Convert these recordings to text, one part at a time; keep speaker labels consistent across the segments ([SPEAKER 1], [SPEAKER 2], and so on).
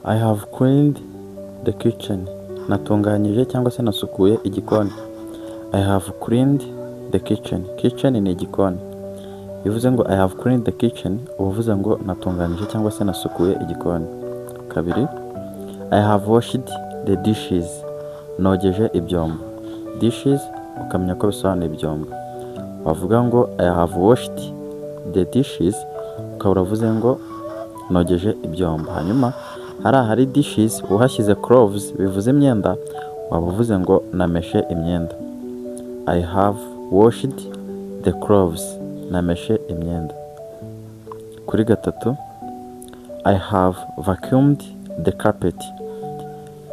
[SPEAKER 1] I have cleaned the kitchen. Natunganyije cyangwa se nasukuye igikoni. I have cleaned the kitchen. Kitchen ni igikoni. Bivuze ngo "I have cleaned the kitchen", uba uvuze ngo natunganyije cyangwa se nasukuye igikoni. Kabiri, I have washed the dishes. Nogeje ibyombo. Dishes ukamenya ko bisobanuye ibyombo. Wavuga ngo "I have washed the dishes", ukaba uravuze ngo nogeje ibyombo. Hanyuma hari ahari dishes uhashyize clothes bivuze imyenda, waba uvuze ngo nameshe imyenda. I have washed the clothes. Nameshe imyenda. Kuri gatatu, I have vacuumed the carpet.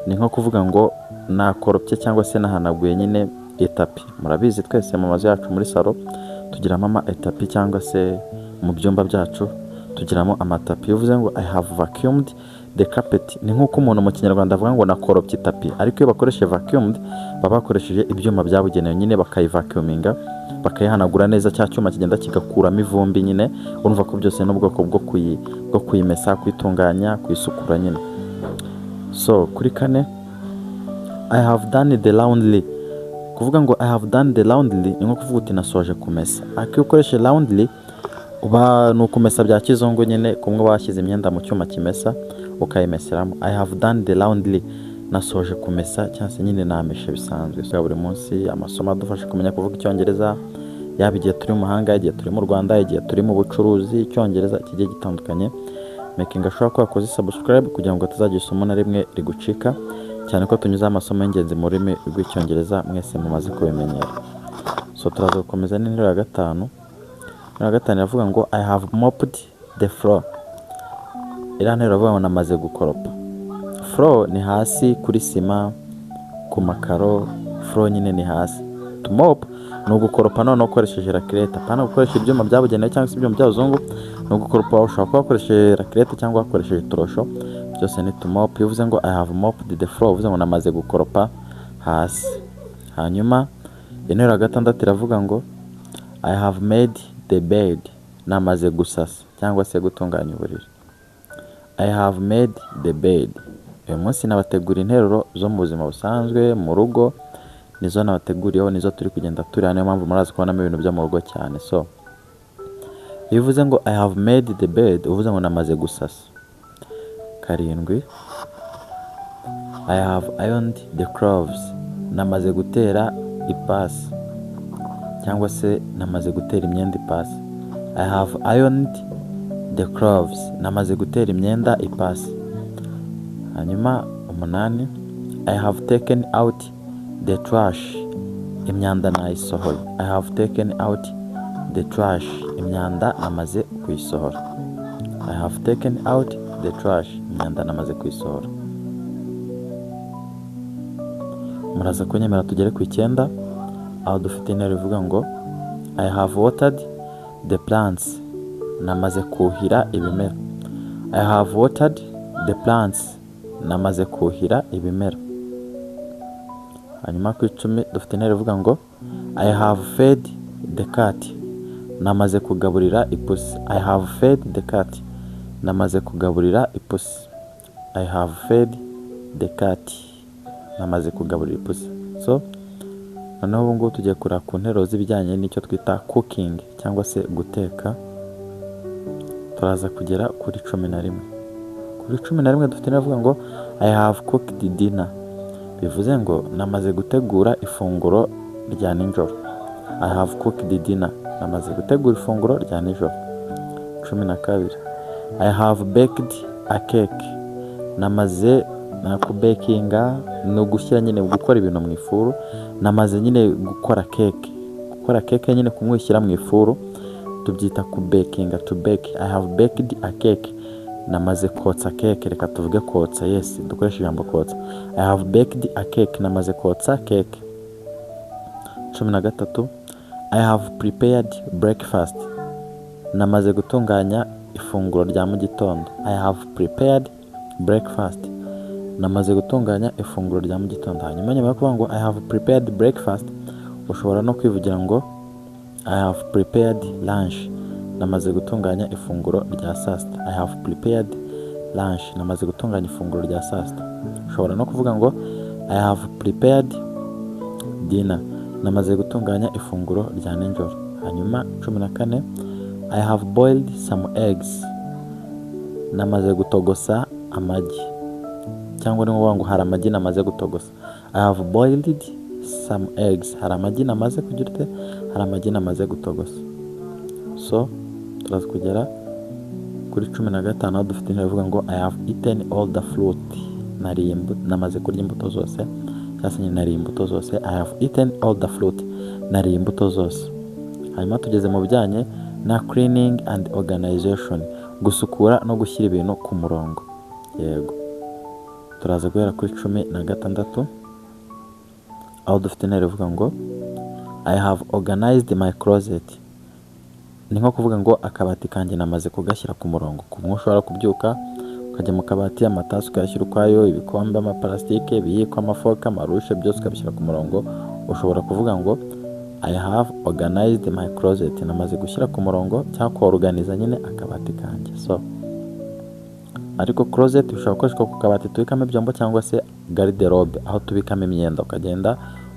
[SPEAKER 1] Ni nko kuvuga ngo nakoropye cyangwa se nahanaguye nyine itapi. Murabizi twese mu mazu yacu, muri salo tugiramo ama etapi, cyangwa se mu byumba byacu tugiramo amatapi. Iyo uvuze ngo "I have vacuumed the carpet", ni nk'uko umuntu mu Kinyarwanda avuga ngo nakoropye itapi, ariko iyo bakoresheje vacuumed baba bakoresheje ibyuma byabugenewe nyine, bakayivacuuminga, bakayihanagura neza, cya cyuma kigenda kigakuramo ivumbi nyine. Urumva ko byose ni ubwoko bwo kuyimesa, kuyitunganya, kuyisukura nyine. So kuri kane, I have done the laundry. Kuvuga ngo "I have done the laundry" ni nko kuvuga uti nasoje kumesa, ariko iyo ukoresheje laundry uba ni ukumesa bya kizungu nyine, kumwe washyize imyenda mu cyuma kimesa ukayimeseramo. I have done the laundry, nasoje kumesa cyangwa se nyine nameshe bisanzwe. So, buri munsi amasomo adufasha kumenya kuvuga Icyongereza, yaba igihe turi mu mahanga, igihe turi mu Rwanda, igihe turi mu bucuruzi, Icyongereza kigiye gitandukanye. Making sure ko wakoze subscribe kugira ngo hatazagira isomo na rimwe rigucika, cyane ko tunyuzeho amasomo y'ingenzi mu rurimi rw'Icyongereza, mwese mumaze kubimenyera. So turaza gukomeza n'interuro ya gatanu. Interuro ya gatanu iravuga ngo "I have mopped the floor". Iriya nteruro iravuga ngo namaze gukoropa. Floor ni hasi kuri sima, ku makaro, floor nyine ni hasi. To mop ni ugukoropa noneho ukoresheje rakerete, apana gukoresha ibyuma byabugenewe cyangwa se ibyuma by'abazungu. Ni ugukoropa, ushobora kuba wakoresheje rakerete cyangwa wakoresheje torosho, byose ni to mop. Iyo uvuze ngo "I have mopped the floor", uvuze ngo namaze gukoropa hasi. Hanyuma interuro ya gatandatu iravuga ngo "I have made the bed". Namaze gusasa cyangwa se gutunganya uburiri. I have made the bed. Uyu munsi nabategura interuro zo mu buzima busanzwe mu rugo, nizo nabateguriyeho, nizo turi kugenda tureba, niyo mpamvu murazi kubonamo ibintu byo mu rugo cyane. So iyo uvuze ngo "I have made the bed", uvuze ngo namaze gusasa. Karindwi, I have ironed the clothes. Namaze gutera ipasi cyangwa se namaze gutera imyenda ipasi. I have ironed the clothes. Namaze gutera imyenda ipasi. Hanyuma umunani, I have taken out the trash. Imyanda nayisohoye. I have taken out the trash. Imyanda namaze kuyisohora. I have taken out the trash. Imyanda namaze kuyisohora. Muraza kunyemera tugere ku icyenda, aho dufite interuro ivuga ngo "I have watered the plants". Namaze kuhira ibimera. I have watered the plants. Namaze kuhira ibimera. Hanyuma ku 10 dufite interuro ivuga ngo "I have fed the cat". Namaze kugaburira ipusi. I have fed the cat. Namaze kugaburira ipusi. I have fed the cat. Namaze kugaburira ipusi. So noneho ubu ngubu tugiye kureba ku nteruro z'ibijyanye n'icyo twita cooking cyangwa se guteka. Turaza kugera kuri 11. Kuri 11 dufite interuro ivuga ngo "I have cooked dinner". Bivuze ngo namaze gutegura ifunguro rya nijoro. I have cooked dinner. Namaze gutegura ifunguro rya nijoro. 12, I have baked a cake. Namaze kubekinga, ni ugushyira nyine, gukora ibintu mu ifuru. Namaze nyine gukora keke. Gukora keke nyine kumwishyira mu ifuru tubyita kubekinga, to bake. I have baked a cake. Namaze kotsa keke, reka tuvuge kotsa, yes, dukoreshe ijambo kotsa. I have baked a cake. Namaze kotsa keke. 13, I have prepared breakfast. Namaze gutunganya ifunguro rya mu gitondo. I have prepared breakfast. Namaze gutunganya ifunguro rya mu gitondo. Hanyuma nyuma yo kuvuga ngo "I have prepared breakfast", ushobora no kwivugira ngo "I have prepared lunch". Namaze gutunganya ifunguro rya saa sita. I have prepared lunch. Namaze gutunganya ifunguro rya saa sita. Ushobora no kuvuga ngo "I have prepared dinner." Namaze gutunganya ifunguro rya nijoro. Hanyuma 14, I have boiled some eggs. Namaze gutogosa amagi, cyangwa ni ngombwa ngo hari amagi namaze gutogosa. I have boiled some eggs. Hari amagi namaze kugira ute? Hari amagi namaze gutogosa. So turaza kugera kuri 15, aho dufite interuro ivuga ngo "I have eaten all the fruit." Nariye namaze kurya imbuto zose, cyangwa se nyine nariye imbuto zose. I have eaten all the fruit. Nariye imbuto zose. Hanyuma tugeze mu bijyanye na cleaning and organization, gusukura no gushyira ibintu ku murongo. Yego, turaza guhera kuri 16, aho dufite interuro ivuga ngo "I have organized my closet." Ni nko kuvuga ngo akabati kanjye namaze kugashyira ku murongo. Ku mwe ushobora kubyuka ukajya mu kabati, amatasi ukayashyira ukwayo, ibikombe, amaparasitike, ibiyiko, amafoke, amarushe, byose ukabishyira ku murongo. Ushobora kuvuga ngo "I have organized my closet." Namaze gushyira ku murongo cyangwa kuorganiza nyine akabati kanjye. So ariko closet bishobora gukoreshwa ku kabati tubikamo ibyombo cyangwa se garde-robe, aho tubikamo imyenda, ukagenda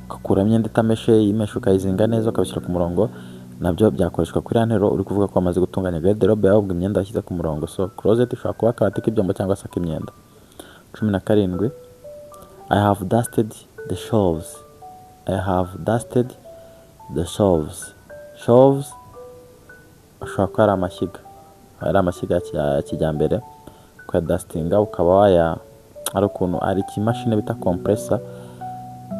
[SPEAKER 1] ugakuramo imyenda itameshe, imeshe ukayizinga neza, ukabishyira ku murongo. Nabyo byakoreshwa kuri ya nteruro uri kuvuga ko wamaze gutunganya garde-robe yawe, ubwo imyenda washyize ku murongo. So closet ishobora kuba akabati k'ibyombo cyangwa se ak'imyenda. 17, I have dusted the shelves. I have dusted the shelves. Shelves ashobora kuba ari amashyiga ya kijyambere, ukayadustinga, ukaba waya ari ukuntu ari ikimashini bita compressor.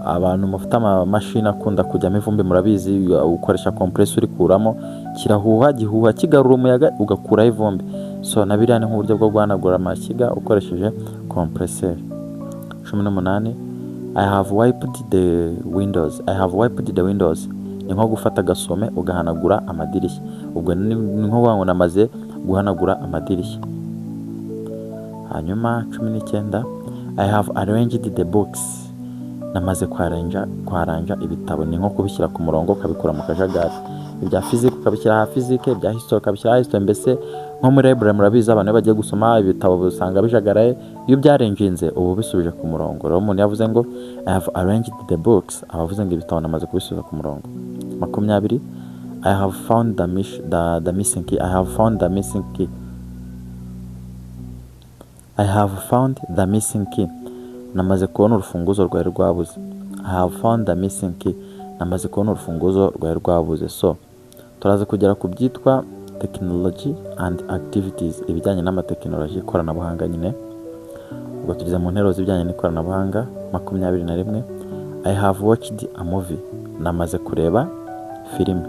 [SPEAKER 1] Abantu mufite amamashini akunda kujyamo ivumbi murabizi, ukoresha compressor, urikuramo, kirahuha, gihuha kigarura umuyaga, ugakuraho ivumbi. So na biriya ni nk'uburyo bwo guhanagura amashyiga ukoresheje compressor. 18, I have wiped the windows. I have wiped the windows. Ni nko gufata agasume ugahanagura amadirishya. Ubwo ni nko kuvuga ngo namaze guhanagura amadirishya. Hanyuma 19, I have arranged the books. Namaze kwaranja ibitabo. Ni nko kubishyira ku murongo, ukabikura mu kajagari, ibya physique ukabishyira aha physique, ibya history ukabishyira aha history. Mbese nko muri library murabizi, abantu iyo bagiye gusoma ibitabo usanga bijagaraye. Iyo ubyarenginze uba ubisubije ku murongo. Rero umuntu yavuze ngo "I have arranged the books", aba avuze ngo ibitabo namaze kubisubiza ku murongo. 20, I have found the missing key. I have found the missing key. I have found the missing key. Namaze kubona urufunguzo rwari rwabuze. I have found the missing key. Namaze kubona urufunguzo rwari rwabuze. So turaza kugera ku byitwa technology and activities, ibijyanye n'amatekinoloji, ikoranabuhanga nyine. Ubwo tugeze mu nteruro z'ibijyanye n'ikoranabuhanga. 21, I have watched a movie. Namaze kureba filime.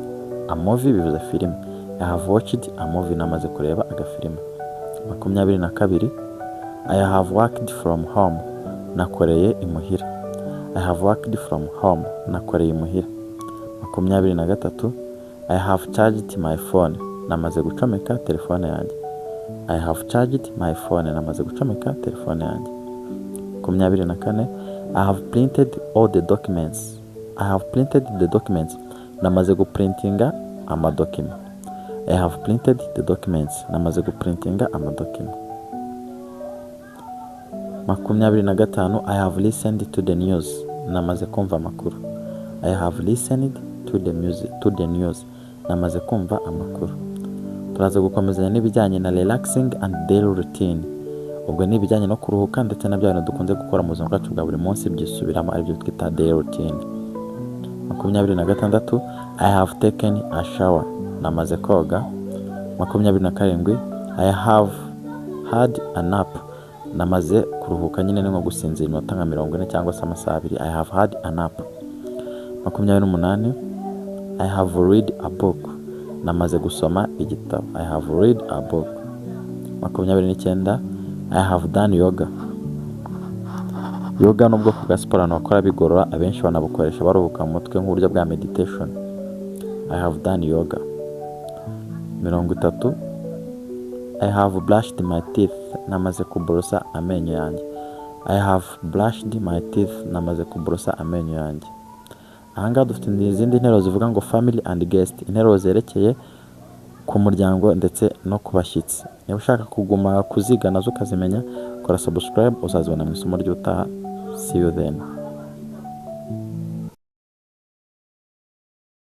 [SPEAKER 1] A movie bivuze filime. I have watched a movie. Namaze kureba agafilime. 22, I have worked from home. Nakoreye imuhira. I have worked from home. Nakoreye imuhira. 23, I have charged my phone. Namaze gucomeka telefone yanjye. I have charged my phone. Namaze gucomeka telefone yanjye. 24, I have printed all the documents. I have printed the documents. Namaze guprintinga amadokima. I have printed the documents. Namaze guprintinga amadokima. 25, I have listened to the news. Namaze kumva amakuru. I have listened to the music, to the news. Namaze kumva amakuru. Turaza gukomezanya n'ibijyanye na relaxing and daily routine. Ubwo ni ibijyanye no kuruhuka ndetse na bya bintu dukunze gukora mu buzima bwacu bwa buri munsi byisubiramo, aribyo twita daily routine. 26, I have taken a shower. Namaze koga. 27, I have had a nap. Namaze kuruhuka nyine, ni nko gusinzira iminota nka 40 cyangwa se amasaha 2. I have had a nap. 28, I have read a book. Namaze gusoma igitabo. I have read a book. 29, I have done yoga. Yoga ni ubwoko bwa siporo abantu bakora bigorora, abenshi banabukoresha baruhuka mu mutwe nk'uburyo bwa meditation. I have done yoga. 30, I have brushed my teeth. Namaze kuborosa amenyo yanjye. I have brushed my teeth. Namaze kuborosa amenyo yanjye. Ahangaha dufite izindi nteruro zivuga ngo family and guest, interuro zerekeye ku muryango ndetse no ku bashyitsi. Niba ushaka kuguma kuziga nazo ukazimenya, kora subscribe, uzazibona mu isomo ry'utaha. See you then.